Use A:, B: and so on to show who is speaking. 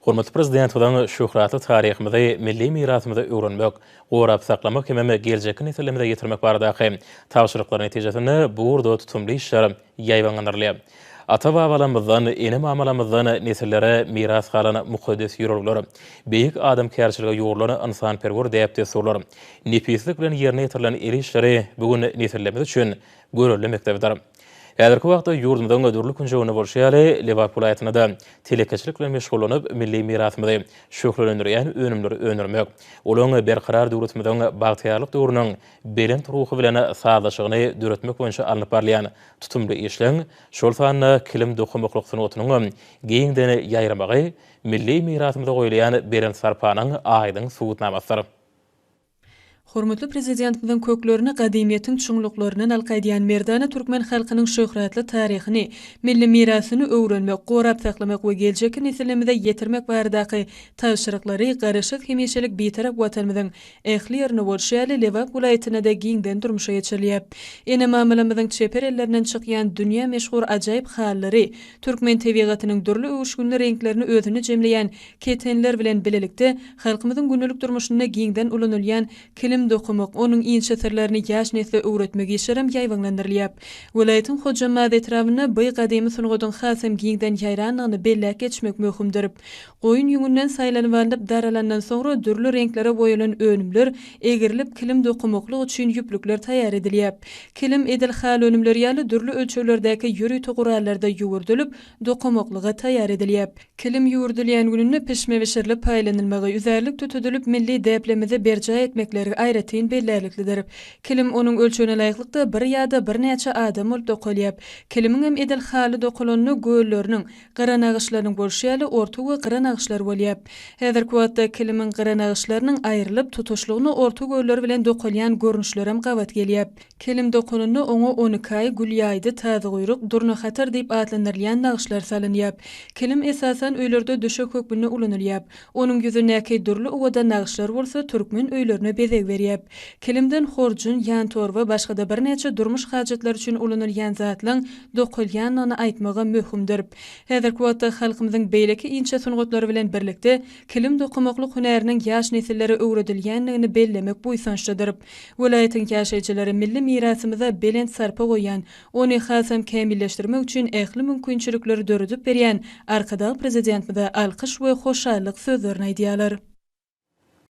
A: Hormatly Prezidentimiziň şöhratly taryhymyzy, milli mirasymyzy öwrenmek, gorap saklamak hemem geljekki nesillerimize ýetirmek baradaky tabşyryklary netijesinde bu ugurda tutumly işler ýaýbaňlandyrylýar. Ata-babalarymyzdan, ene-mamalarymyzdan nesillere miras galan mukaddes ýörelgeler, beýik adamkärçilige ýugrulan ynsanperwer däp-dessurlar, nepislik bilen ýerine ýetirilen el işleri bu gün nesillerimiz üçin görelde mekdebidir. Häzirki wagtda ýurdumyzyň dürli künjeginde bolşy ýaly, Lebap welaýatynda-da telekeçilik bilen meşgullanyp, milli mirasymyzy şöhlelendirýän önümleri öndürmek, olaryň Berkarar döwletimiziň bagtyýarlyk döwrüniň belent ruhy bilen sazlaşygyny döretmek boýunça alnyp barylýan tutumly işleň, şol sanda kilim dokamaklyk sungatynyňam giňden ýaýramagy milli mirasymyza goýulýan belent sarpanyň aýdyň subutnamasydyr.
B: Hormatly Prezidentimiziň köklerini gadymyýetiň çuňluklaryndan alyp gaýdýan merdana türkmen halkynyň şöhratly taryhyny, milli mirasyny öwrenmek, gorap saklamak we geljekki nesillerimize ýetirmek baradaky tabşyryklary Garaşsyz, hemişelik Bitarap Watanymyzyň ähli ýerinde bolşy ýaly, Lebap welaýatynda-da giňden durmuşa geçirilýär. Ene-mamalarymyzyň çeper ellerinden çykýan dünýä meşhur ajaýyp halylary, türkmen tebigatynyň dürli öwüşginli reňklerini özünde jemleýän keteniler bilen bilelikde, halkymyzyň gündelik durmuşynda giňden ulanylýan kilim dokamak, onuň inçe syrlaryny ýaş nesle öwretmek işlerem ýaýbaňlandyrylýar. Welaýatyň Hojambaz etrabynda by gadymy sungatyň hasam giňden ýaýrandygyny belläp geçmek möhümdir. Goýun ýüňünden saýlanyp alnyp, daralandan soňra dürli reňklere boýalan önümler egrilip, kilim dokamaklyk üçin ýüplükler taýýar edilýär. Kilim edil haly önümleri ýaly dürli ölçeglerdäki ýörite gurallarda ýüwürdilip, dokamaklyga taýýar edilýär. Kilim ýüwürdilýän gününde pişme bişirilip paýlanylmagy, üzärlik tütedilip milli däplerimizi berjaý etmekleri aýratyn bellärliklidir. Kilim onuň ölçegine laýyklykda bir ýa-da birnäçe adam bolup dokalýar. Kilimiňem edil haly dokalanda gölleriniň, gyra nagyşlarynyň bolşy ýaly orta we gyra nagyşlary bolýar. Häzirki wagtda kilimiň gyra nagyşlarynyň aýrylyp, tutuşlygyna orta gölleri bilen dokalýan görnüşlerem gabat gelýär. Kilim dokalanda oňa onikaý, gülýaýdy, tazyguýruk, durnahatar diýip atlandyrylýan nagyşlar salynýar. Kilim esasan öýlerde düşek hökmünde ulanylýar. Onuň ýüzündäki dürli owadan nagyşlar bolsa türkmen öýlerine bezeg berýär. Kilimden horjun, ýantorba, başga-da birnäçe durmuş hajatlary üçin ulanylýan zatlaň dokalýandygyny aýtmagam möhümdir. Häzirki wagtda halkymyzyň beýleki inçe sungatlary bilen birlikde kilim dokamaklyk hünäriniň ýaş nesillere öwredilýändigini bellemek buýsançlydyr. Welaýatyň ýaşaýjylary milli mirasymyza belent sarpa goýýan, ony hasam kämilleşdirmek üçin ähli mümkinçilikleri döredip berýän Arkadag Prezidentimize alkyş we hoşallyk sözlerini aýdýarlar.